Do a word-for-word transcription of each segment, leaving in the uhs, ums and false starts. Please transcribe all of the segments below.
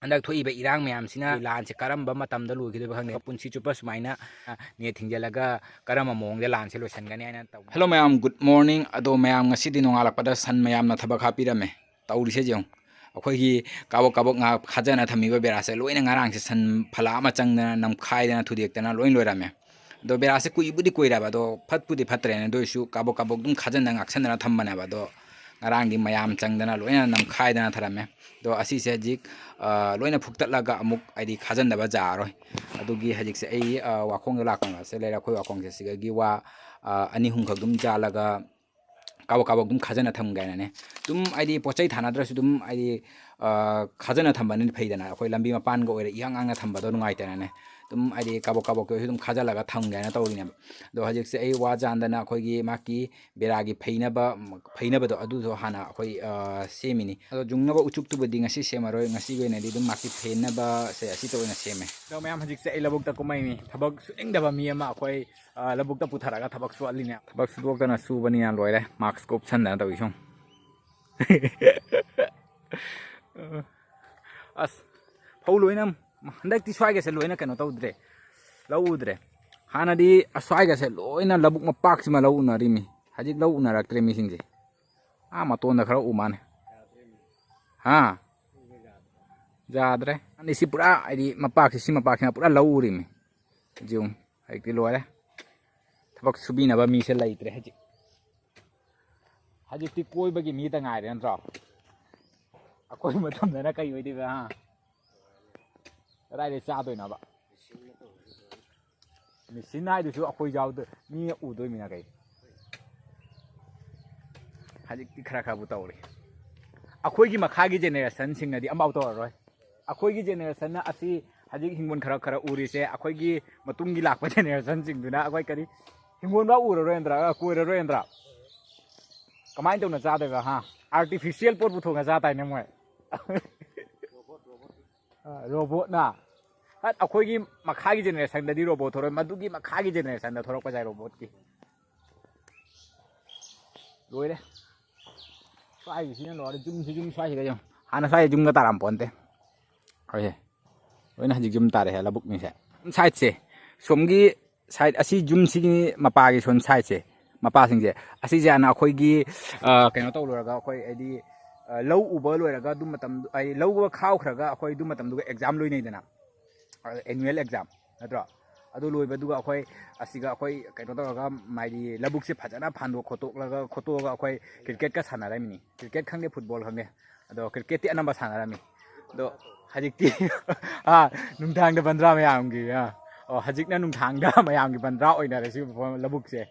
ꯍꯟꯗꯛ ꯊꯣꯛꯏꯕ ꯏꯔꯥꯡ ꯃꯌꯥꯝꯁꯤꯅ ꯂꯥꯟꯁꯦ ꯀꯔꯝꯕ ꯃꯇꯝꯗ ꯂꯣꯏꯒꯗꯕ ꯈꯪꯗꯦ꯫ ꯄꯨꯟꯁꯤ ꯆꯨꯞꯄ ꯁꯨꯃꯥꯏꯅ, ꯑ, ꯅꯦꯠ ꯊꯤꯡꯖꯤꯜꯂꯒ ꯀꯔꯝꯕ ꯃꯑꯣꯡꯗ ꯂꯥꯟꯁꯦ ꯂꯣꯏꯁꯤꯟꯒꯅꯤ ꯍꯥꯏꯅ ꯇꯧ-, Hello ꯃꯌꯥꯝ, good morning꯫ ꯑꯗꯣ ꯃꯌꯥꯝ, ꯉꯁꯤꯗꯤ ꯅꯣꯡꯉꯥꯜꯂꯛꯄꯗ ꯁꯟ ꯃꯌꯥꯝꯅ ꯊꯕꯛ ꯍꯥꯞꯄꯤꯔꯝꯃꯦ꯫ ꯇꯧꯔꯤꯁꯦ ꯌꯦꯡꯉꯨ꯫ ꯑꯩꯈꯣꯏꯒꯤ ꯀꯥꯕꯛ ꯀꯥꯕꯛ ꯉꯥꯏꯍꯥꯛ ꯈꯥꯖꯅ ꯊꯝꯃꯤꯕ ꯕꯦꯔꯥꯁꯦ ꯂꯣꯏꯅ ꯉꯔꯥꯡꯁꯦ ꯁꯟ ꯐꯂꯥ ꯑꯃ ꯆꯪꯗꯅ, ꯅꯝꯈꯥꯏꯗꯅ, ꯊꯨꯗꯦꯛꯇꯅ ꯂꯣꯏ ꯂꯣꯏꯔꯝꯃꯦ꯫ ꯑꯗꯣ ꯕꯦꯔꯥꯁꯦ ꯀꯨꯏꯕꯨꯗꯤ ꯀꯨꯏꯔꯕ, ꯑꯗꯣ ꯐꯠꯄꯨꯗꯤ ꯐꯠꯇ꯭ꯔꯦꯅꯦ꯫ ꯑꯗꯨ ꯑꯣꯏꯔꯁꯨ ꯀꯥꯕꯛ ꯀꯥꯕꯛ ꯑꯗꯨꯝ ꯈꯥꯖꯟꯗꯅ ꯉꯥꯛꯁꯟꯗꯅ ꯊꯝꯕꯅꯦꯕ꯫ ꯑꯗꯣ ꯉꯔꯥꯡꯗꯤ ꯃꯌꯥꯝ ꯆꯪꯗꯅ ꯂꯣꯏꯅ ꯅꯝꯈꯥꯏꯗꯅ ꯊꯔꯝꯃꯦ꯫ ꯑꯗꯣ ꯑꯁꯤꯁꯦ ꯍꯧꯖꯤꯛ, ꯑ, ꯂꯣꯏꯅ ꯐꯨꯛꯇꯠꯂꯒ ꯑꯃꯨꯛ, ꯍꯥꯏꯗꯤ, ꯈꯥꯖꯟꯗꯕ ꯌꯥꯔꯔꯣꯏ꯫ ꯑꯗꯨꯒꯤ ꯍꯧꯖꯤꯛꯁꯦ ꯑꯩ, ꯑ, ꯋꯥꯈꯣꯡꯗ ꯂꯥꯛꯄ ꯉꯥꯛꯁꯦ ꯂꯩꯔꯦ꯫ ꯑꯩꯈꯣꯏ ꯋꯥꯈꯣꯡꯁꯦ ꯁꯤꯗꯒꯤ ꯋꯥ, ꯑ, ꯑꯅꯤ ꯑꯍꯨꯝꯈꯛ ꯑꯗꯨꯝ ꯌꯥꯜꯂꯒ ꯀꯥꯕꯛ ꯀꯥꯕꯛ ꯑꯗꯨꯝ ꯈꯥꯖꯅ ꯊꯝꯒꯦ ꯍꯥꯏꯅꯅꯦ꯫ ꯑꯗꯨꯝ, ꯍꯥꯏꯗꯤ, ꯄꯣꯠ ꯆꯩ ꯊꯥꯅꯗ꯭ꯔꯁꯨ ꯑꯗꯨꯝ, ꯍꯥꯏꯗꯤ, ꯑ, ꯈꯥꯖꯅ ꯊꯝꯕꯅꯗꯤ ꯐꯩꯗꯅ꯫ ꯑꯩꯈꯣꯏ ꯂꯝꯕꯤ ꯃꯄꯥꯟꯒ ꯑꯣꯏꯔꯦ ꯏꯍꯥꯡ ꯍꯥꯡꯅ ꯊꯝꯕꯗꯣ ꯅꯨꯡꯉꯥꯏꯇꯦꯅꯅꯦ꯫ ꯑꯗꯨꯝ, ꯍꯥꯏꯗꯤ, ꯀꯥꯕꯛ ꯀꯥꯕꯛꯀꯤ ꯑꯣꯏꯔꯁꯨ ꯑꯗꯨꯝ ꯈꯥꯖꯤꯜꯂꯒ ꯊꯝꯒꯦ ꯍꯥꯏꯅ ꯇꯧꯔꯤꯅꯦꯕ꯫ ꯑꯗꯣ ꯍꯧꯖꯤꯛꯁꯦ ꯑꯩ ꯋꯥ ꯖꯥꯟꯗꯅ ꯑꯩꯈꯣꯏꯒꯤ ꯃꯥꯒꯤ ꯕꯦꯔꯥꯒꯤ ꯐꯩꯅꯕ, ꯐꯩꯅꯕꯗꯣ ꯑꯗꯨꯗꯣ ꯍꯥꯟꯅ ꯑꯩꯈꯣꯏ, ꯑ, ꯁꯦꯝꯃꯤꯅꯤ꯫ ꯑꯗꯣ ꯌꯨꯡꯅꯕ ꯎꯆꯨꯛꯇꯨꯕꯨꯗꯤ ꯉꯁꯤ ꯁꯦꯝꯃꯔꯣꯏ, ꯉꯁꯤꯒꯤ ꯑꯣꯏꯅꯗꯤ ꯑꯗꯨꯝ ꯃꯥꯒꯤ ꯐꯦꯟꯅꯕꯁꯦ ꯑꯁꯤꯗ ꯑꯣꯏꯅ ꯁꯦꯝꯃꯦ꯫ ꯑꯗꯣ ꯃꯌꯥꯝ, ꯍꯧꯖꯤꯛꯁꯦ ꯑꯩ ꯂꯧꯕꯨꯛꯇ ꯀꯨꯝꯃꯛꯏꯅꯤ꯫ ꯊꯕꯛ ꯁꯨꯅꯤꯡꯗꯕ ꯃꯤ ꯑꯃ ꯑꯩꯈꯣꯏ, ꯑ, ꯂꯧꯕꯨꯛꯇ ꯄꯨꯊꯔꯒ ꯊꯕꯛ ꯁꯨꯍꯜꯂꯤꯅꯦ꯫ ꯊꯕꯛ ꯁꯨꯗꯣꯛꯇꯅ ꯁꯨꯕꯅꯤꯅ ꯂꯣꯏꯔꯦ, ꯃꯥꯛꯁ ꯀꯨꯞꯁꯟꯗꯅ ꯇꯧꯔꯤꯁꯤ ꯌꯦꯡꯉꯨ꯫ ꯑꯁ, ꯐꯧ ꯂꯣꯏꯅ, ꯍꯟꯗꯛꯇꯤ ꯁ꯭ꯋꯥꯏꯒꯁꯦ ꯂꯣꯏꯅ ꯀꯩꯅꯣ ꯇꯧꯗ꯭ꯔꯦ, ꯂꯧ ꯎꯗ꯭ꯔꯦ꯫ ꯍꯥꯟꯅꯗꯤ ꯑꯁ꯭ꯋꯥꯏꯒꯁꯦ ꯂꯣꯏꯅ ꯂꯧꯕꯨꯛ ꯃꯄꯥꯛꯁꯤꯃ ꯂꯧ ꯎꯅꯔꯤꯃꯤ, ꯍꯧꯖꯤꯛ ꯂꯧ ꯎꯅꯔꯛꯇ꯭ꯔꯦ ꯃꯤꯁꯤꯡꯁꯦ꯫ ꯑꯥ ꯃꯇꯣꯟꯗ ꯈꯔ ꯎ ꯃꯥꯅꯦ꯫ ꯍꯥ? ꯌꯥꯗ꯭ꯔꯦ꯫ ꯑꯅꯤ ꯁꯤ ꯄꯨꯔꯥ, ꯍꯥꯏꯗꯤ, ꯃꯄꯥꯛꯁꯤ, ꯁꯤ ꯃꯄꯥꯛꯁꯤꯅ ꯄꯨꯔꯥ ꯂꯧ ꯎꯔꯤꯃꯤ꯫ ꯌꯦꯡꯉꯨ, ꯍꯧꯖꯤꯛꯇꯤ ꯂꯣꯏꯔꯦ꯫ ꯊꯕꯛ ꯁꯨꯕꯤꯅꯕ ꯃꯤꯁꯦ ꯂꯩꯇ꯭ꯔꯦ ꯍꯧꯖꯤꯛ꯫ ꯍꯧꯖꯤꯛꯇꯤ ꯀꯣꯏꯕꯒꯤ ꯃꯤꯗ ꯉꯥꯏꯔꯦ ꯅꯠꯇ꯭ꯔꯣ? ꯑꯩꯈꯣꯏ ꯃꯇꯝꯗꯅ ꯀꯩ ꯑꯣꯏꯗꯣꯏꯕ, ꯍꯥ? ꯀꯗꯥꯏꯗꯩ ꯆꯥꯗꯣꯏꯅꯣꯕ? ꯃꯦꯆꯤꯟ ꯍꯥꯏꯗꯨꯁꯨ ꯑꯩꯈꯣꯏ ꯌꯥꯎꯗ-, ꯃꯤꯅ ꯎꯗꯣꯏꯃꯤꯅ ꯀꯩ? ꯍꯧꯖꯤꯛꯇꯤ ꯈꯔ ꯈꯔꯕꯨ ꯇꯧꯔꯤ꯫ ꯑꯩꯈꯣꯏꯒꯤ ꯃꯈꯥꯒꯤ ꯖꯦꯅꯦꯔꯦꯁꯟꯁꯤꯡꯅꯗꯤ ꯑꯝꯐꯥꯎ ꯇꯧꯔꯔꯣꯏ꯫ ꯑꯩꯈꯣꯏꯒꯤ ꯖꯦꯅꯦꯔꯦꯁꯟꯅ ꯑꯁꯤ ꯍꯧꯖꯤꯛ ꯍꯤꯡꯒꯣꯜ ꯈꯔ ꯈꯔ ꯎꯔꯤꯁꯦ, ꯑꯩꯈꯣꯏꯒꯤ ꯃꯇꯨꯡꯒꯤ ꯂꯥꯛꯄ ꯖꯦꯅꯦꯔꯦꯁꯟꯁꯤꯡꯗꯨꯅ ꯑꯩꯈꯣꯏ ꯀꯔꯤ ꯍꯤꯡꯒꯣꯜꯐꯥꯎ ꯎꯔꯔꯣꯏ ꯅꯠꯇ꯭ꯔꯥ? ꯀꯣꯏꯔꯔꯣꯏ ꯅꯠꯇ꯭ꯔꯥ? ꯀꯃꯥꯏꯅ ꯇꯧꯅ ꯆꯥꯗꯣꯏꯕ, ꯍꯥ? ꯑꯥꯔꯇꯤꯐꯤꯁꯤꯌꯦꯜ ꯄꯣꯠ ꯄꯨꯊꯣꯛꯅ ꯆꯥ ꯇꯥꯏꯅꯦ ꯃꯣꯏ꯫ ꯑ, ꯔꯣꯕꯣꯠꯅ꯫ ꯍꯠ, ꯑꯩꯈꯣꯏꯒꯤ ꯃꯈꯥꯒꯤ ꯖꯦꯅꯦꯔꯦꯁꯟꯗꯗꯤ ꯔꯣꯕꯣꯠ ꯊꯣꯔꯛꯑꯣꯏ, ꯃꯗꯨꯒꯤ ꯃꯈꯥꯒꯤ ꯖꯦꯅꯦꯔꯦꯁꯟꯗ ꯊꯣꯔꯛꯄ ꯌꯥꯏ ꯔꯣꯕꯣꯠꯀꯤ꯫ ꯂꯣꯏꯔꯦ꯫ ꯁ꯭ꯋꯥꯏꯒꯤꯁꯤꯅ ꯂꯣꯏꯔꯦ꯫ ꯌꯨꯝꯁꯤ, ꯌꯨꯝ ꯁ꯭ꯋꯥꯏꯁꯤꯗ ꯌꯦꯡꯉꯨ꯫ ꯍꯥꯟꯅ ꯁ꯭ꯋꯥꯏꯗ ꯌꯨꯝꯒ ꯇꯥꯔꯝꯄꯣꯟꯇꯦ꯫ ꯍꯣꯏꯍꯦ꯫ ꯂꯣꯏꯅ ꯍꯧꯖꯤꯛ ꯌꯨꯝ ꯇꯥꯔꯦꯍꯦ, ꯂꯧꯕꯨꯛꯅꯤꯁꯦ꯫ ꯁꯥꯏꯠꯁꯦ, ꯁꯣꯝꯒꯤ ꯁꯥꯏꯠ ꯑꯁꯤ ꯌꯨꯝꯁꯤꯒꯤ ꯃꯄꯥꯒꯤ ꯁꯣꯝ ꯁꯥꯏꯠꯁꯦ, ꯃꯄꯥꯁꯤꯡꯁꯦ, ꯑꯁꯤꯁꯦ ꯍꯥꯟꯅ ꯑꯩꯈꯣꯏꯒꯤ, ꯑ, ꯀꯩꯅꯣ ꯇꯧꯔꯨꯔꯒ, ꯑꯩꯈꯣꯏ ꯍꯥꯏꯗꯤ, ꯑ, ꯂꯧ ꯎꯕ ꯂꯣꯏꯔꯒ ꯑꯗꯨ ꯃꯇꯝ, ꯍꯥꯏꯗꯤ ꯂꯧ ꯈꯥꯎꯈ꯭ꯔꯒ ꯑꯩꯈꯣꯏ ꯑꯗꯨ ꯃꯇꯝꯗꯨꯒ ꯑꯦꯛꯖꯥꯝ ꯂꯣꯏꯅꯩꯗꯅ, ꯑꯦꯅꯨꯋꯦꯜ ꯑꯦꯛꯖꯥꯝ ꯅꯠꯇ꯭ꯔꯣ? ꯑꯗꯨ ꯂꯣꯏꯕꯗꯨꯒ ꯑꯩꯈꯣꯏ ꯑꯁꯤꯒ ꯑꯩꯈꯣꯏ ꯀꯩꯅꯣ ꯇꯧꯔꯒ, ꯍꯥꯏꯗꯤ ꯂꯧꯕꯨꯛꯁꯦ ꯐꯖꯅ ꯐꯥꯟꯗꯣꯛ ꯈꯣꯠꯇꯣꯛꯂꯒ, ꯈꯣꯠꯇꯣꯛꯑꯒ ꯑꯩꯈꯣꯏ ꯀ꯭ꯔꯤꯀꯦꯠꯀ ꯁꯥꯟꯅꯔꯝꯃꯤꯅꯤ꯫ ꯀ꯭ꯔꯤꯀꯦꯠ ꯈꯪꯗꯦ, ꯐꯨꯠꯕꯣꯜ ꯈꯪꯗꯦ, ꯑꯗꯣ ꯀ꯭ꯔꯤꯀꯦꯠꯇꯤ ꯑꯅꯝꯕ ꯁꯥꯟꯅꯔꯝꯃꯤ꯫ ꯑꯗꯣ ꯍꯧꯖꯤꯛꯇꯤ ꯑꯥ, ꯅꯨꯡꯗꯥꯡꯗ ꯕꯟꯗ꯭ꯔꯥ ꯃꯌꯥꯝꯒꯤ, ꯑꯥ, ꯑꯣ, ꯍꯧꯖꯤꯛꯅ ꯅꯨꯡꯗꯥꯡꯗ ꯃꯌꯥꯝꯒꯤ ꯕꯟꯗ꯭ꯔꯥ ꯑꯣꯏꯅꯔꯦ ꯁꯤ ꯂꯧꯕꯨꯛꯁꯦ꯫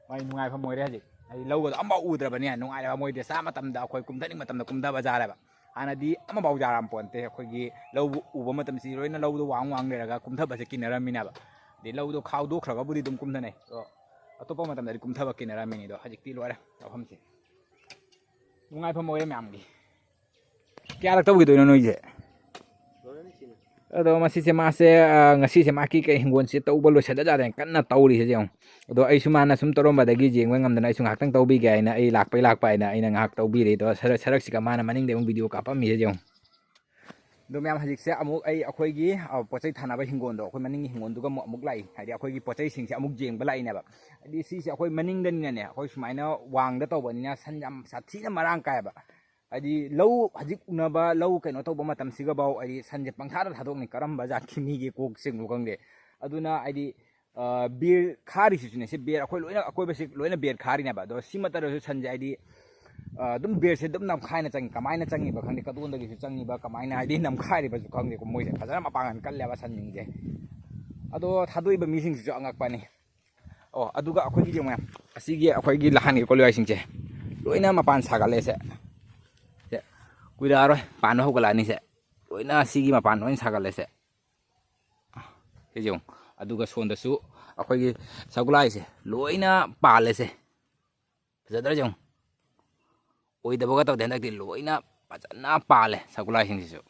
ꯃꯥꯏ ꯅꯨꯡꯉꯥꯏꯐꯝ ꯑꯣꯏꯔꯦ ꯍꯧꯖꯤꯛ꯫ ꯍꯥꯏꯗꯤ ꯂꯧꯒꯗꯣ ꯑꯝꯐꯥꯎ ꯎꯗ꯭ꯔꯕꯅꯤꯅ ꯅꯨꯡꯉꯥꯏꯔꯦꯕ꯫ ꯃꯣꯏꯗꯤ ꯆꯥ ꯃꯇꯝꯗ, ꯑꯩꯈꯣꯏ ꯀꯨꯝꯊꯅꯤꯡ ꯃꯇꯝꯗ ꯀꯨꯝꯊꯕ ꯌꯥꯔꯦꯕ꯫ ꯍꯥꯟꯅꯗꯤ ꯑꯃꯐꯥꯎ ꯌꯥꯔꯝ ꯄꯣꯟꯇꯦ꯫ ꯑꯩꯈꯣꯏꯒꯤ ꯂꯧ ꯎꯕ ꯃꯇꯝꯁꯤ ꯂꯣꯏꯅ ꯂꯧꯗꯣ ꯋꯥꯡ ꯋꯥꯡ ꯂꯩꯔꯒ ꯀꯨꯝꯊꯕꯁꯦ ꯀꯤꯅꯔꯝꯃꯤꯅꯦꯕ꯫ ꯑꯗꯩ ꯂꯧꯗꯣ ꯈꯥꯎꯗꯣꯛꯈ꯭ꯔꯒꯕꯨꯗꯤ ꯑꯗꯨꯝ ꯀꯨꯝꯊꯅꯩ꯫ ꯑꯗꯣ ꯑꯇꯣꯞꯄ ꯃꯇꯝꯗꯗꯤ ꯀꯨꯝꯊꯕ ꯀꯤꯅꯔꯝꯃꯤꯅꯤ꯫ ꯑꯗꯣ ꯍꯧꯖꯤꯛꯇꯤ ꯂꯣꯏꯔꯦ ꯂꯧꯐꯝꯁꯦ꯫ ꯅꯨꯡꯉꯥꯏꯐꯝ ꯑꯣꯏꯔꯦ ꯃꯌꯥꯝꯒꯤ꯫ ꯀꯌꯥꯔꯛ ꯇꯧꯈꯤꯗꯣꯏꯅꯣ ꯅꯣꯏꯁꯦ? ꯑꯗꯣ ꯃꯁꯤꯁꯦ ꯃꯥꯁꯦ, ꯑ, ꯉꯁꯤꯁꯦ ꯃꯥꯒꯤ ꯀꯩ ꯍꯤꯡꯒꯣꯜꯁꯦ ꯇꯧꯕ ꯂꯣꯏꯁꯤꯜꯂꯖꯥꯠꯂꯦ, ꯀꯟꯅ ꯇꯧꯔꯤꯁꯦ ꯌꯦꯡꯉꯣ꯫ ꯑꯗꯣ ꯑꯩꯁꯨ ꯃꯥꯅ ꯁꯨꯝ ꯇꯧꯔꯝꯕꯗꯒꯤ ꯌꯦꯡꯕ ꯉꯝꯗꯅ ꯑꯩꯁꯨ ꯉꯥꯏꯍꯥꯛꯇꯪ ꯇꯧꯕꯤꯒꯦ ꯍꯥꯏꯅ, ꯑꯩ ꯂꯥꯛꯄꯩ ꯂꯥꯛꯄ ꯍꯥꯏꯅ ꯑꯩꯅ ꯉꯥꯏꯍꯥꯛ ꯇꯧꯕꯤꯔꯦ꯫ ꯑꯗꯣ ꯁꯔꯛ-, ꯁꯔꯛꯁꯤꯒ ꯃꯥꯅ ꯃꯅꯤꯡꯗ ꯑꯃꯨꯛ ꯚꯤꯗꯤꯑꯣ ꯀꯥꯞꯄꯝꯃꯤꯁꯦ ꯌꯦꯡꯉꯣ꯫ ꯑꯗꯣ ꯃꯌꯥꯝ, ꯍꯧꯖꯤꯛꯁꯦ ꯑꯃꯨꯛ ꯑꯩ ꯑꯩꯈꯣꯏꯒꯤ, ꯑ, ꯄꯣꯠ ꯆꯩ ꯊꯥꯅꯕ ꯍꯤꯡꯒꯣꯜꯗꯣ, ꯑꯩꯈꯣꯏ ꯃꯅꯤꯡꯒꯤ ꯍꯤꯡꯒꯣꯜꯗꯨꯒ ꯑꯃꯨꯛ, ꯑꯃꯨꯛ ꯂꯥꯛꯏ꯫ ꯍꯥꯏꯗꯤ ꯑꯩꯈꯣꯏꯒꯤ ꯄꯣꯠ ꯆꯩꯁꯤꯡꯁꯦ ꯑꯃꯨꯛ ꯌꯦꯡꯕ ꯂꯥꯛꯏꯅꯦꯕ꯫ ꯍꯥꯏꯗꯤ ꯁꯤꯁꯦ ꯑꯩꯈꯣꯏ ꯃꯅꯤꯡꯗꯅꯤꯅꯅꯦ, ꯑꯩꯈꯣꯏ ꯁꯨꯃꯥꯏꯅ ꯋꯥꯡꯗ ꯇꯧꯕꯅꯤꯅ ꯁꯟ ꯌꯥꯝ ꯁꯥꯊꯤꯅ ꯃꯔꯥꯡ ꯀꯥꯏꯌꯦꯕ꯫ ꯍꯥꯏꯗꯤ ꯂꯧ ꯍꯧꯖꯤꯛ ꯎꯅꯕ, ꯂꯧ ꯀꯩꯅꯣ ꯇꯧꯕ ꯃꯇꯝꯁꯤꯒꯐꯥꯎ ꯍꯥꯏꯗꯤ ꯁꯟꯁꯦ ꯄꯪꯊꯥꯗ ꯊꯥꯗꯣꯛꯅꯤ, ꯀꯔꯝꯕ ꯖꯥꯠꯀꯤ ꯃꯤꯒꯤ ꯀꯣꯛ ꯆꯤꯡꯕꯅꯣ ꯈꯪꯗꯦ꯫ ꯑꯗꯨꯅ ꯍꯥꯏꯗꯤ, ꯑ, ꯕꯦꯔ ꯈꯥꯔꯤꯁꯤꯁꯨꯅꯦ, ꯁꯤ ꯕꯦꯔ ꯑꯩꯈꯣꯏ ꯂꯣꯏꯅ, ꯑꯀꯣꯏꯕꯁꯤ ꯂꯣꯏꯅ ꯕꯦꯔ ꯈꯥꯔꯤꯅꯦꯕ꯫ ꯑꯗꯣ ꯁꯤ ꯃꯇꯝꯗꯁꯨ ꯁꯟꯁꯦ ꯍꯥꯏꯗꯤ, ꯑ, ꯑꯗꯨꯝ ꯕꯦꯔꯁꯦ ꯑꯗꯨꯝ ꯅꯝꯈꯥꯏꯅ ꯆꯪꯉꯤ꯫ ꯀꯃꯥꯏꯅ ꯆꯪꯉꯤꯕ ꯈꯪꯗꯦ, ꯀꯗꯣꯟꯗꯒꯤꯁꯨ ꯆꯪꯉꯤꯕ, ꯀꯃꯥꯏꯅ ꯍꯥꯏꯗꯤ ꯅꯝꯈꯥꯏꯔꯤꯕꯁꯨ ꯈꯪꯗꯦꯀꯣ꯫ ꯃꯣꯏꯁꯦ ꯐꯖꯅ ꯃꯄꯥꯡꯒꯜ ꯀꯜꯂꯦꯕ ꯁꯟꯁꯤꯡꯁꯦ꯫ ꯑꯗꯣ ꯊꯥꯗꯣꯛꯏꯕ ꯃꯤꯁꯤꯡꯁꯤꯁꯨ ꯑꯉꯛꯄꯅꯤ꯫ ꯑꯣ, ꯑꯗꯨꯒ ꯑꯩꯈꯣꯏꯒꯤ ꯌꯦꯡꯉꯨ ꯃꯌꯥꯝ, ꯑꯁꯤꯒꯤ ꯑꯩꯈꯣꯏꯒꯤ ꯂꯍꯥꯟꯒꯤ ꯀꯣꯂꯤꯋꯥꯏꯁꯤꯡꯁꯦ ꯂꯣꯏꯅ ꯃꯄꯥꯟ ꯁꯥꯒꯠꯂꯦ꯫ ꯁꯦ, ꯁꯦ ꯀꯨꯏꯔꯛꯑꯔꯣꯏ, ꯄꯥꯟꯕ ꯍꯧꯒꯠꯂꯛꯑꯅꯤ꯫ ꯁꯦ ꯂꯣꯏꯅ ꯁꯤꯒꯤ ꯃꯄꯥꯟ ꯂꯣꯏꯅ ꯁꯥꯒꯠꯂꯦ꯫ ꯁꯦ, ꯁꯤꯁꯦ ꯌꯦꯡꯉꯨ꯫ ꯑꯗꯨꯒ ꯁꯣꯝꯗꯁꯨ ꯑꯩꯈꯣꯏꯒꯤ ꯁꯒꯣꯜꯍꯋꯥꯏꯁꯦ ꯂꯣꯏꯅ ꯄꯥꯜꯂꯦ꯫ ꯁꯦ ꯐꯖꯗ꯭ꯔꯥ ꯌꯦꯡꯉꯨ꯫ ꯑꯣꯏꯗꯕꯒ ꯇꯧꯗꯦ, ꯍꯟꯗꯛꯇꯤ ꯂꯣꯏꯅ ꯐꯖꯅ ꯄꯥꯜꯂꯦ ꯁꯒꯣꯜꯍꯋꯥꯏꯁꯤꯡꯁꯤꯁꯨ꯫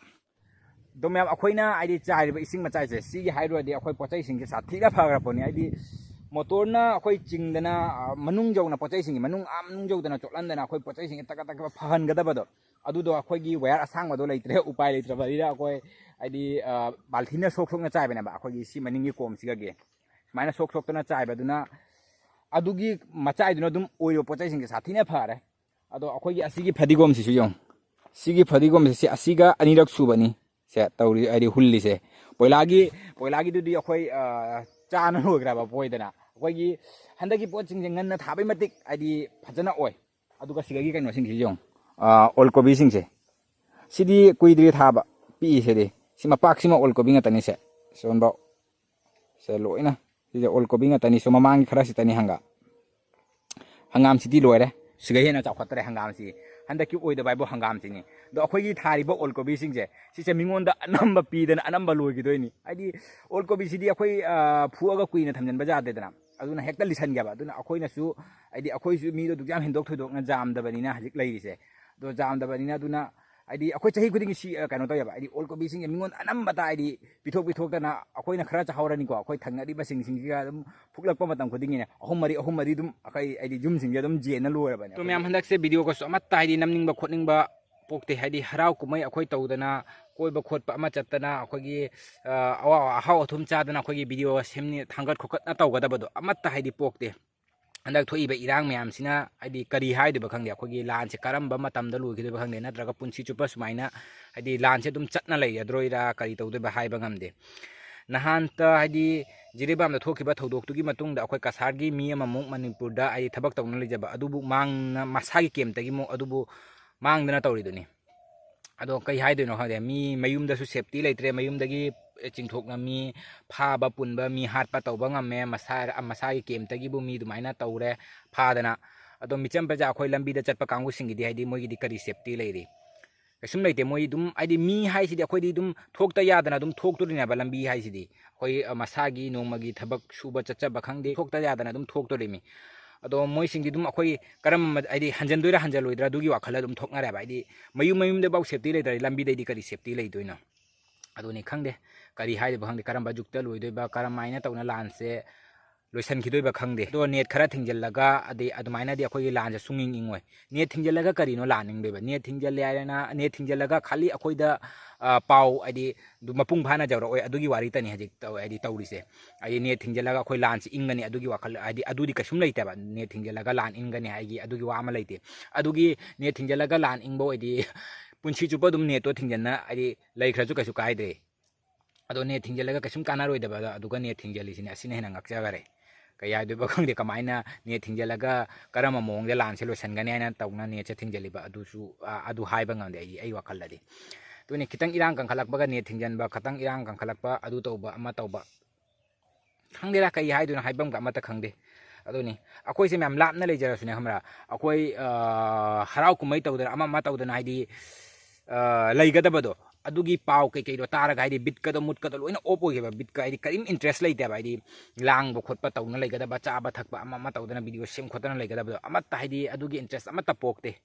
ꯑꯗꯣ ꯃꯌꯥꯝ, ꯑꯩꯈꯣꯏꯅ ꯍꯥꯏꯗꯤ ꯆꯥꯏꯔꯤꯕ ꯏꯁꯤꯡ ꯃꯆꯥꯏꯁꯦ, ꯁꯤꯒꯤ ꯍꯥꯏꯔꯨꯔꯗꯤ ꯑꯩꯈꯣꯏ ꯄꯣꯠ ꯆꯩꯁꯤꯡꯁꯦ ꯁꯥꯊꯤꯅ ꯐꯈ꯭ꯔ ꯄꯣꯠꯅꯤ꯫ ꯍꯥꯏꯗꯤ ꯃꯣꯇꯣꯔꯅ ꯑꯩꯈꯣꯏ ꯆꯤꯡꯗꯅ, ꯑ, ꯃꯅꯨꯡ ꯌꯧꯅ ꯄꯣꯠ ꯆꯩꯁꯤꯡꯁꯦ, ꯃꯅꯨꯡ ꯑꯥ ꯃꯅꯨꯡ ꯌꯧꯗꯅ ꯆꯣꯠꯍꯟꯗꯅ ꯑꯩꯈꯣꯏ ꯄꯣꯠ ꯆꯩꯁꯤꯡꯁꯦ ꯇꯛꯀ ꯇꯛꯀ ꯐꯍꯟꯒꯗꯕꯗꯣ, ꯑꯗꯨꯗꯣ ꯑꯩꯈꯣꯏꯒꯤ ꯋꯥꯌꯔ ꯑꯁꯥꯡꯕꯗꯣ ꯂꯩꯇ꯭ꯔꯦ, ꯎꯄꯥꯏ ꯂꯩꯇ꯭ꯔꯕꯅꯤꯅ ꯑꯩꯈꯣꯏ ꯍꯥꯏꯗꯤ, ꯑ, ꯕꯥꯜꯊꯤꯟꯅ ꯁꯣꯛ ꯁꯣꯛꯅ ꯆꯥꯏꯕꯅꯦꯕ, ꯑꯩꯈꯣꯏꯒꯤ ꯁꯤ ꯃꯅꯤꯡꯒꯤ ꯀꯣꯝꯁꯤꯒꯒꯤ ꯁꯨꯃꯥꯏꯅ ꯁꯣꯛ ꯁꯣꯛꯇꯅ ꯆꯥꯏꯕꯗꯨꯅ, ꯑꯗꯨꯒꯤ ꯃꯆꯥꯏꯗꯨꯅ ꯑꯗꯨꯝ ꯑꯣꯏꯕ ꯄꯣꯠ ꯆꯩꯁꯤꯡꯁꯦ ꯁꯥꯊꯤꯅ ꯐꯔꯦ꯫ ꯑꯗꯣ ꯑꯩꯈꯣꯏꯒꯤ ꯑꯁꯤꯒꯤ ꯐꯗꯤꯒꯣꯝꯁꯤꯁꯨ ꯌꯦꯡꯉꯨ, ꯁꯤꯒꯤ ꯐꯗꯤꯒꯣꯝꯁꯦ ꯁꯤ ꯑꯁꯤꯒ ꯑꯅꯤꯔꯛ ꯁꯨꯕꯅꯤ ꯁꯦ ꯇꯧꯔꯤ, ꯍꯥꯏꯗꯤ ꯍꯨꯜꯂꯤꯁꯦ꯫ ꯄꯣꯏꯂꯥꯒꯤ, ꯄꯣꯏꯂꯥꯒꯤꯗꯨꯗꯤ ꯑꯩꯈꯣꯏ, ꯑ, ꯆꯥꯅ ꯂꯣꯏꯈ꯭ꯔꯕ ꯄꯣꯏꯗꯅ꯫ ꯑꯩꯈꯣꯏꯒꯤ ꯍꯟꯗꯛꯀꯤ ꯄꯣꯠꯁꯤꯡꯁꯦ ꯉꯟꯅ ꯊꯥꯕꯩ ꯃꯇꯤꯛ ꯍꯥꯏꯗꯤ ꯐꯖꯅ ꯑꯣꯏ꯫ ꯑꯗꯨꯒ ꯁꯤꯗꯒꯤ ꯀꯩꯅꯣꯁꯤꯡꯁꯤꯁꯨ ꯌꯦꯡꯉꯨ, ꯑ, ꯑꯣꯜ ꯀꯣꯕꯤꯁꯤꯡꯁꯦ, ꯁꯤꯗꯤ ꯀꯨꯏꯗ꯭ꯔꯤ ꯊꯥꯕ, ꯄꯤꯛꯏꯁꯤꯗꯤ꯫ ꯁꯤ ꯃꯄꯥꯛꯁꯤꯃ ꯑꯣꯜ ꯀꯣꯕꯤ ꯉꯥꯛꯇꯅꯤ ꯁꯦ꯫ ꯁꯣꯝꯕ ꯁꯦ ꯂꯣꯏꯅ, ꯁꯤꯁꯦ ꯑꯣꯜ ꯀꯣꯕꯤ ꯉꯥꯛꯇꯅꯤ꯫ ꯁꯣ ꯃꯃꯥꯡꯒꯤ ꯈꯔꯁꯤꯇꯅꯤ ꯍꯪꯒꯥꯝ꯫ ꯍꯪꯒꯥꯝꯁꯤꯗꯤ ꯂꯣꯏꯔꯦ, ꯁꯤꯒ ꯍꯦꯟꯅ ꯆꯥꯎꯈꯠꯇ꯭ꯔꯦ ꯍꯪꯒꯥꯝꯁꯤ꯫ ꯍꯟꯗꯛꯀꯤ ꯑꯣꯏꯗꯕ ꯍꯥꯏꯕꯨ ꯍꯪꯒꯥꯝꯁꯤꯅꯤ꯫ ꯑꯗꯣ ꯑꯩꯈꯣꯏꯒꯤ ꯊꯥꯔꯤꯕ ꯑꯣꯜ ꯀꯣꯕꯤꯁꯤꯡꯁꯦ, ꯁꯤꯁꯦ ꯃꯤꯉꯣꯟꯗ ꯑꯅꯝꯕ ꯄꯤꯗꯅ ꯑꯅꯝꯕ ꯂꯣꯏꯈꯤꯗꯣꯏꯅꯤ꯫ ꯍꯥꯏꯗꯤ ꯑꯣꯜ ꯀꯣꯕꯤꯁꯤꯗꯤ ꯑꯩꯈꯣꯏ, ꯑ, ꯐꯨꯑꯒ ꯀꯨꯏꯅ ꯊꯝꯖꯤꯟꯕ ꯌꯥꯗꯦꯗꯅ, ꯑꯗꯨꯅ ꯍꯦꯛꯇ ꯂꯤꯁꯟꯒꯦꯕ꯫ ꯑꯗꯨꯅ ꯑꯩꯈꯣꯏꯅꯁꯨ, ꯍꯥꯏꯗꯤ ꯑꯩꯈꯣꯏꯁꯨ ꯃꯤꯗꯣ ꯑꯗꯨꯛ ꯌꯥꯝ ꯍꯦꯟꯗꯣꯛ ꯊꯣꯏꯗꯣꯛꯅ ꯌꯥꯝꯗꯕꯅꯤꯅ ꯍꯧꯖꯤꯛ ꯂꯩꯔꯤꯁꯦ꯫ ꯑꯗꯣ ꯌꯥꯝꯗꯕꯅꯤꯅ ꯑꯗꯨꯅ ꯍꯥꯏꯗꯤ ꯑꯩꯈꯣꯏ ꯆꯍꯤ ꯈꯨꯗꯤꯡꯒꯤ ꯁꯤ, ꯑ, ꯀꯩꯅꯣ ꯇꯧꯋꯦꯕ, ꯍꯥꯏꯗꯤ ꯑꯣꯜ ꯀꯣꯕꯤꯁꯤꯡꯁꯦ ꯃꯤꯉꯣꯟꯗ ꯑꯅꯝꯕꯇ ꯍꯥꯏꯗꯤ ꯄꯤꯊꯣꯛ ꯄꯤꯊꯣꯛꯇꯅ ꯑꯩꯈꯣꯏꯅ ꯈꯔ ꯆꯥꯍꯧꯔꯅꯤꯀꯣ, ꯑꯩꯈꯣꯏ ꯊꯪꯅꯔꯤꯕꯁꯤꯡꯁꯤꯒ ꯑꯗꯨꯝ ꯐꯨꯛꯂꯛꯄ ꯃꯇꯝ ꯈꯨꯗꯤꯡꯒꯤꯅꯦ ꯑꯍꯨꯝ ꯃꯔꯤ, ꯑꯍꯨꯝ ꯃꯔꯤ ꯑꯗꯨꯝ ꯑꯩꯈꯣꯏ ꯍꯥꯏꯗꯤ ꯌꯨꯝꯁꯤꯡꯁꯦ ꯑꯗꯨꯝ ꯌꯦꯟꯅ ꯂꯣꯏꯔꯕꯅꯦ꯫ ꯑꯗꯣ ꯃꯌꯥꯝ ꯍꯟꯗꯛꯁꯦ ꯚꯤꯗꯤꯑꯣꯒꯁꯨ ꯑꯃꯠꯇ ꯍꯥꯏꯗꯤ ꯅꯝꯅꯤꯡꯕ ꯈꯣꯠꯅꯤꯡꯕ ꯄꯣꯛꯇꯦ, ꯍꯥꯏꯗꯤ ꯍꯔꯥꯎ ꯀꯨꯝꯍꯩ ꯑꯩꯈꯣꯏ ꯇꯧꯗꯅ ꯀꯣꯏꯕ ꯈꯣꯠꯄ ꯑꯃ ꯆꯠꯇꯅ ꯑꯩꯈꯣꯏꯒꯤ, ꯑ, ꯑꯋꯥ-, ꯑꯍꯥꯎ ꯑꯊꯨꯝ ꯆꯥꯗꯅ ꯑꯩꯈꯣꯏꯒꯤ ꯚꯤꯗꯤꯑꯣ ꯁꯦꯝꯅꯤ ꯊꯥꯡꯒꯠ ꯈꯣꯀꯠꯅ ꯇꯧꯒꯗꯕꯗꯣ ꯑꯃꯠꯇ ꯍꯥꯏꯗꯤ ꯄꯣꯛꯇꯦ꯫ ꯍꯟꯗꯛ ꯊꯣꯛꯏꯕ ꯏꯔꯥꯡ ꯃꯌꯥꯝꯁꯤꯅ ꯍꯥꯏꯗꯤ ꯀꯔꯤ ꯍꯥꯏꯗꯣꯏꯕ ꯈꯪꯗꯦ, ꯑꯩꯈꯣꯏꯒꯤ ꯂꯥꯟꯁꯦ ꯀꯔꯝꯕ ꯃꯇꯝꯗ ꯂꯣꯏꯈꯤꯗꯣꯏꯕ ꯈꯪꯗꯦ, ꯅꯠꯇ꯭ꯔꯒ ꯄꯨꯟꯁꯤ ꯆꯨꯞꯄ ꯁꯨꯃꯥꯏꯅ ꯍꯥꯏꯗꯤ ꯂꯥꯟꯁꯦ ꯑꯗꯨꯝ ꯆꯠꯅ ꯂꯩꯒꯗ꯭ꯔꯣꯏꯔꯥ, ꯀꯔꯤ ꯇꯧꯗꯣꯏꯕ ꯍꯥꯏꯕ ꯉꯝꯗꯦ꯫ ꯅꯍꯥꯟꯇ ꯍꯥꯏꯗꯤ ꯖꯤꯔꯤꯕꯥꯝꯗ ꯊꯣꯛꯈꯤꯕ ꯊꯧꯗꯣꯛꯇꯨꯒꯤ ꯃꯇꯨꯡꯗ ꯑꯩꯈꯣꯏ ꯀꯁꯥꯔꯒꯤ ꯃꯤ ꯑꯃꯃꯨꯛ ꯃꯅꯤꯄꯨꯔꯗ ꯍꯥꯏꯗꯤ ꯊꯕꯛ ꯇꯧꯅ ꯂꯩꯖꯕ ꯑꯗꯨꯕꯨ ꯃꯥꯡꯅ ꯃꯁꯥꯒꯤ ꯀꯦꯝꯇꯒꯤ ꯑꯃꯨꯛ ꯑꯗꯨꯕꯨ ꯃꯥꯡꯗꯅ ꯇꯧꯔꯤꯗꯨꯅꯤ꯫ ꯑꯗꯣ ꯀꯩ ꯍꯥꯏꯗꯣꯏꯅꯣ ꯈꯪꯗꯦ, ꯃꯤ ꯃꯌꯨꯝꯗꯁꯨ ꯁꯦꯞꯇꯤ ꯂꯩꯇ꯭ꯔꯦ, ꯃꯌꯨꯝꯗꯒꯤ ꯆꯤꯡꯊꯣꯛꯅ ꯃꯤ ꯐꯥꯕ ꯄꯨꯟꯕ, ꯃꯤ ꯍꯥꯠꯄ ꯇꯧꯕ ꯉꯝꯃꯦ, ꯃꯁꯥ, ꯃꯁꯥꯒꯤ ꯀꯦꯝꯇꯒꯤꯕꯨ ꯃꯤ ꯑꯗꯨꯃꯥꯏꯅ ꯇꯧꯔꯦ ꯐꯥꯗꯅ꯫ ꯑꯗꯣ ꯃꯤꯆꯝ ꯄ꯭ꯔꯖꯥ ꯑꯩꯈꯣꯏ ꯂꯝꯕꯤꯗ ꯆꯠꯄ ꯀꯥꯡꯕꯨꯁꯤꯡꯒꯤꯗꯤ ꯍꯥꯏꯗꯤ ꯃꯣꯏꯒꯤꯗꯤ ꯀꯔꯤ ꯁꯦꯞꯇꯤ ꯂꯩꯔꯤ? ꯀꯩꯁꯨꯝ ꯂꯩꯇꯦ꯫ ꯃꯣꯏ ꯑꯗꯨꯝ ꯍꯥꯏꯗꯤ ꯃꯤ ꯍꯥꯏꯁꯤꯗꯤ ꯑꯩꯈꯣꯏꯗꯤ ꯑꯗꯨꯝ ꯊꯣꯛꯇ ꯌꯥꯗꯅ ꯑꯗꯨꯝ ꯊꯣꯛꯇꯣꯔꯤꯅꯦꯕ, ꯂꯝꯕꯤ ꯍꯥꯏꯁꯤꯗꯤ꯫ ꯑꯩꯈꯣꯏ, ꯑ, ꯃꯁꯥꯒꯤ ꯅꯣꯡꯃꯒꯤ ꯊꯕꯛ ꯁꯨꯕ ꯆꯠꯆꯕ ꯈꯪꯗꯦ, ꯊꯣꯛꯇ ꯌꯥꯗꯅ ꯑꯗꯨꯝ ꯊꯣꯛꯇꯣꯔꯤꯃꯤ꯫ ꯑꯗꯣ ꯃꯣꯏꯁꯤꯡꯗꯤ ꯑꯗꯨꯝ ꯑꯩꯈꯣꯏ ꯀꯔꯝꯕ ꯍꯥꯏꯗꯤ ꯍꯟꯖꯟꯗꯣꯏꯔꯥ ꯍꯟꯖꯜꯂꯣꯏꯗ꯭ꯔꯥ ꯑꯗꯨꯒꯤ ꯋꯥꯈꯜꯗ ꯑꯗꯨꯝ ꯊꯣꯛꯅꯔꯦꯕ꯫ ꯍꯥꯏꯗꯤ ꯃꯌꯨꯝ ꯃꯌꯨꯝꯗꯐꯥꯎ ꯁꯦꯞꯇꯤ ꯂꯩꯇ꯭ꯔꯗꯤ ꯂꯝꯕꯤꯗꯩꯗꯤ ꯀꯔꯤ ꯁꯦꯞꯇꯤ ꯂꯩꯗꯣꯏꯅꯣ? ꯑꯗꯨꯅꯤ ꯈꯪꯗꯦ ꯀꯔꯤ ꯍꯥꯏꯗꯣꯏꯕ ꯈꯪꯗꯦ, ꯀꯔꯝꯕ ꯖꯨꯛꯇ ꯂꯣꯏꯗꯣꯏꯕ, ꯀꯔꯝꯍꯥꯏꯅ ꯇꯧꯅ ꯂꯥꯟꯁꯦ ꯂꯣꯏꯁꯤꯟꯈꯤꯗꯣꯏꯕ ꯈꯪꯗꯦ꯫ ꯑꯗꯣ ꯅꯦꯠ ꯈꯔ ꯊꯤꯡꯖꯤꯜꯂꯒ ꯑꯗꯩ ꯑꯗꯨꯃꯥꯏꯅꯗꯤ ꯑꯩꯈꯣꯏꯒꯤ ꯂꯥꯟꯁꯦ ꯁꯨꯡꯏꯪ ꯏꯪꯉꯣꯏ꯫ ꯅꯦꯠ ꯊꯤꯡꯖꯤꯜꯂꯒ ꯀꯔꯤꯅꯣ ꯂꯥꯟ ꯏꯪꯗꯣꯏꯕ? ꯅꯦꯠ ꯊꯤꯡꯖꯤꯜꯂꯦ ꯍꯥꯏꯔꯅ, ꯅꯦꯠ ꯊꯤꯡꯖꯤꯜꯂꯒ ꯈꯥꯂꯤ ꯑꯩꯈꯣꯏꯗ, ꯑ, ꯄꯥꯎ ꯍꯥꯏꯗꯤ ꯑꯗꯨ ꯃꯄꯨꯡ ꯐꯥꯅ ꯌꯧꯔꯛꯑꯣꯏ, ꯑꯗꯨꯒꯤ ꯋꯥꯔꯤꯇꯅꯤ ꯍꯧꯖꯤꯛ ꯇꯧ-, ꯍꯥꯏꯗꯤ ꯇꯧꯔꯤꯁꯦ꯫ ꯍꯥꯏꯗꯤ ꯅꯦꯠ ꯊꯤꯡꯖꯤꯜꯂꯒ ꯑꯩꯈꯣꯏ ꯂꯥꯟꯁꯤ ꯏꯪꯒꯅꯤ ꯑꯗꯨꯒꯤ ꯋꯥꯈꯜ, ꯍꯥꯏꯗꯤ ꯑꯗꯨꯗꯤ ꯀꯩꯁꯨꯝ ꯂꯩꯇꯦꯕ꯫ ꯅꯦꯠ ꯊꯤꯡꯖꯤꯜꯂꯒ ꯂꯥꯟ ꯏꯪꯒꯅꯤ ꯍꯥꯏꯒꯤ ꯑꯗꯨꯒꯤ ꯋꯥ ꯑꯃ ꯂꯩꯇꯦ꯫ ꯑꯗꯨꯒꯤ ꯅꯦꯠ ꯊꯤꯡꯖꯤꯜꯂꯒ ꯂꯥꯟ ꯏꯪꯕ ꯑꯣꯏꯗꯤ ꯄꯨꯟꯁꯤ ꯆꯨꯞꯄ ꯑꯗꯨꯝ ꯅꯦꯠꯇꯣ ꯊꯤꯡꯖꯤꯟꯅ, ꯍꯥꯏꯗꯤ ꯂꯩꯈ꯭ꯔꯁꯨ ꯀꯩꯁꯨ ꯀꯥꯏꯗ꯭ꯔꯦ꯫ ꯑꯗꯣ ꯅꯦꯠ ꯊꯤꯡꯖꯤꯜꯂꯒ ꯀꯩꯁꯨꯝ ꯀꯥꯟꯅꯔꯣꯏꯗꯕꯗ ꯑꯗꯨꯒ ꯅꯦꯠ ꯊꯤꯡꯖꯤꯜꯂꯤꯁꯤꯅꯦ, ꯑꯁꯤꯅ ꯍꯦꯟꯅ ꯉꯛꯆꯈꯔꯦ꯫ ꯀꯩ ꯍꯥꯏꯗꯣꯏꯕ ꯈꯪꯗꯦ, ꯀꯃꯥꯏꯅ ꯅꯦꯠ ꯊꯤꯡꯖꯤꯜꯂꯒ ꯀꯔꯝꯕ ꯃꯑꯣꯡꯗ ꯂꯥꯟꯁꯦ ꯂꯣꯏꯁꯤꯟꯒꯅꯤ ꯍꯥꯏꯅ ꯇꯧꯅ ꯅꯦꯠꯁꯦ ꯊꯤꯡꯖꯤꯜꯂꯤꯕ ꯑꯗꯨꯁꯨ, ꯑ, ꯑꯗꯨ ꯍꯥꯏꯕ ꯉꯝꯗꯦ ꯑꯩ, ꯑꯩ ꯋꯥꯈꯜꯗꯗꯤ꯫ ꯑꯗꯨꯅꯤ, ꯈꯤꯇꯪ ꯏꯔꯥꯡ ꯀꯟꯈꯠꯂꯛꯄꯒ ꯅꯦꯠ ꯊꯤꯡꯖꯤꯟꯕ, ꯈꯤꯇꯪ ꯏꯔꯥꯡ ꯀꯟꯈꯠꯂꯛꯄ, ꯑꯗꯨ ꯇꯧꯕ, ꯑꯃ ꯇꯧꯕ, ꯈꯪꯗꯦꯗ, ꯀꯩ ꯍꯥꯏꯗꯣꯏꯅꯣ, ꯍꯥꯏꯐꯝꯒ ꯑꯃꯠꯇ ꯈꯪꯗꯦ꯫ ꯑꯗꯨꯅꯤ, ꯑꯩꯈꯣꯏꯁꯦ ꯃꯌꯥꯝ ꯂꯥꯞꯅ ꯂꯩꯖꯔꯁꯨꯅꯦ, ꯈꯪꯕ꯭ꯔꯥ, ꯑꯩꯈꯣꯏ, ꯑ, ꯍꯔꯥꯎ ꯀꯨꯝꯍꯩ ꯇꯧꯗꯅ, ꯑꯃ ꯑꯃ ꯇꯧꯗꯅ, ꯍꯥꯏꯗꯤ, ꯑ, ꯂꯩꯒꯗꯕꯗꯣ, ꯑꯗꯨꯒꯤ ꯄꯥꯎ ꯀꯩꯀꯩꯗꯣ ꯇꯥꯔꯒ, ꯍꯥꯏꯗꯤ ꯕꯤꯠꯀꯗꯣ ꯃꯨꯠꯀꯗꯣ ꯂꯣꯏꯅ ꯑꯣꯞ ꯑꯣꯏꯈꯤꯕ, ꯕꯤꯠꯀ ꯍꯥꯏꯗꯤ ꯀꯔꯤꯝ ꯏꯟꯇꯔꯦꯁ ꯂꯩꯇꯦꯕ, ꯍꯥꯏꯗꯤ ꯂꯥꯡꯕ ꯈꯣꯠꯄ ꯇꯧꯗꯅ ꯂꯩꯒꯗꯕ, ꯆꯥꯕ ꯊꯛꯄ ꯑꯃ ꯑꯃ ꯇꯧꯗꯅ ꯚꯤꯗꯤꯑꯣ ꯁꯦꯝ ꯈꯣꯠꯇꯅ ꯂꯩꯒꯗꯕꯗꯣ ꯑꯃꯠꯇ, ꯍꯥꯏꯗꯤ ꯑꯗꯨꯒꯤ ꯏꯟꯇꯔꯦꯁ ꯑꯃꯠꯇ ꯄꯣꯛꯇꯦ꯫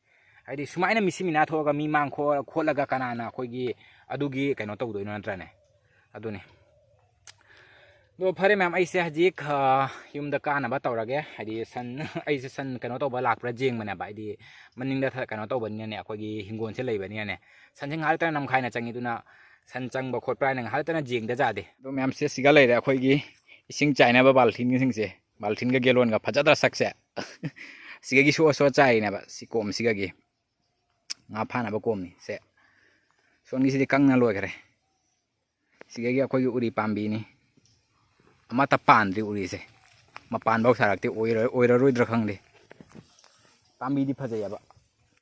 ꯍꯥꯏꯗꯤ ꯁꯨꯃꯥꯏꯅ ꯃꯤꯁꯤ ꯃꯤꯅꯥ ꯊꯣꯛꯑꯒ ꯃꯤ ꯃꯥꯡ ꯈꯣ-, ꯈꯣꯠꯂꯒ ꯀꯅꯥꯅ ꯑꯩꯈꯣꯏꯒꯤ ꯑꯗꯨꯒꯤ ꯀꯩꯅꯣ ꯇꯧꯗꯣꯏꯅꯣ, ꯅꯠꯇ꯭ꯔꯅꯦ? ꯑꯗꯨꯅꯤ꯫ ꯑꯗꯣ ꯐꯔꯦ ꯃꯌꯥꯝ, ꯑꯩꯁꯦ ꯍꯧꯖꯤꯛ, ꯑ, ꯌꯨꯝꯗ ꯀꯥꯅꯕ ꯇꯧꯔꯒꯦ꯫ ꯍꯥꯏꯗꯤ ꯁꯟ, ꯑꯩꯁꯦ ꯁꯟ ꯀꯩꯅꯣ ꯇꯧꯕ ꯂꯥꯛꯄ꯭ꯔꯥ ꯌꯦꯡꯕꯅꯦꯕ꯫ ꯍꯥꯏꯗꯤ ꯃꯅꯤꯡꯗ ꯊ-, ꯀꯩꯅꯣ ꯇꯧꯕꯅꯤꯅꯅꯦ, ꯑꯩꯈꯣꯏꯒꯤ ꯍꯤꯡꯒꯣꯜꯁꯦ ꯂꯩꯕꯅꯤꯅꯅꯦ, ꯁꯟꯁꯦ ꯉꯥꯏꯍꯥꯛ ꯂꯩꯇꯅ ꯅꯝꯈꯥꯏꯅ ꯆꯪꯉꯤ꯫ ꯑꯗꯨꯅ ꯁꯟ ꯆꯪꯕ ꯈꯣꯠꯄ꯭ꯔꯥ ꯍꯥꯏꯅ ꯉꯥꯏꯍꯥꯛ ꯂꯩꯇꯅ ꯌꯦꯡꯗ ꯌꯥꯗꯦ꯫ ꯑꯗꯣ ꯃꯌꯥꯝꯁꯦ ꯁꯤꯒ ꯂꯩꯔꯦ, ꯑꯩꯈꯣꯏꯒꯤ ꯏꯁꯤꯡ ꯆꯥꯏꯅꯕ ꯕꯥꯜꯊꯤꯟꯁꯤꯡꯁꯦ, ꯕꯥꯜꯊꯤꯟꯒ ꯒꯦꯂꯣꯟꯒ ꯐꯖꯗ꯭ꯔꯥ ꯁꯛꯁꯦ? ꯁꯤꯒꯒꯤ ꯁꯣ ꯁꯣ ꯆꯥꯏꯔꯤꯅꯦꯕ, ꯁꯤ ꯀꯣꯝꯁꯤꯒꯒꯤ꯫ ꯉꯥ ꯐꯥꯅꯕ ꯀꯣꯝꯅꯤ ꯁꯦ꯫ ꯁꯣꯝꯒꯤꯁꯤꯗꯤ ꯀꯪꯅ ꯂꯣꯏꯈ꯭ꯔꯦ꯫ ꯁꯤꯗꯒꯤ ꯑꯩꯈꯣꯏꯒꯤ ꯎꯔꯤ ꯄꯥꯝꯕꯤꯅꯤ꯫ ꯑꯃꯠꯇ ꯄꯥꯟꯗ꯭ꯔꯤ ꯎꯔꯤꯁꯦ꯫ ꯃꯄꯥꯟꯐꯧ ꯁꯥꯔꯛꯇꯦ, ꯑꯣꯏꯔ-, ꯑꯣꯏꯔꯔꯣꯏꯗ꯭ꯔꯥ ꯈꯪꯗꯦ꯫ ꯄꯥꯝꯕꯤꯗꯤ ꯐꯖꯩꯌꯦꯕ꯫